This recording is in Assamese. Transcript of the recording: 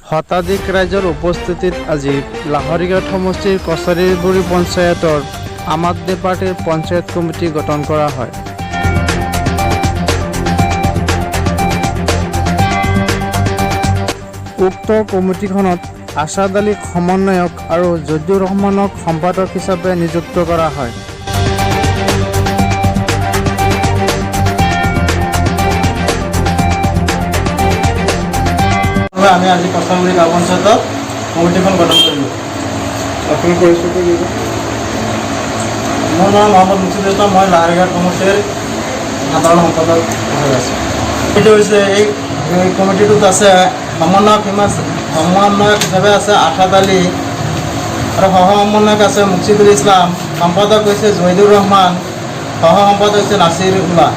শতাধিক ৰাইজৰ উপস্থিতিত আজি লাহৰীঘাট সমষ্টিৰ কছাৰীবুৰী পঞ্চায়তৰ আম আদমি পাৰ্টীৰ পঞ্চায়ত কমিটি গঠন কৰা হয়। উক্ত কমিটিখনত আছাদ আলীক সমন্বয়ক আৰু জদিউৰ ৰহমানক সম্পাদক হিচাপে নিযুক্ত কৰা হয়। আমি আজি কছাৰীবুৰী গাঁও পঞ্চায়তত কমিটিখন গঠন কৰিলোঁ। আপোনাৰ পৰিচয়টো দিব? মোৰ নাম মহম্মদ মুকসুদ ইছলাম। মই লাহৰীঘাট সমষ্টিৰ সাধাৰণ সম্পাদক হৈ আছোঁ। এইটো হৈছে এই কমিটিটোত আছে সমন্বয়ক হিচাপে আছে আছাদ আলী আৰু সহ সমন্বয়ক আছে মুকসিদুল ইছলাম, সম্পাদক হৈছে জহিদুৰ ৰহমান, সহ সম্পাদক হৈছে নাছিৰ উল্লাহ।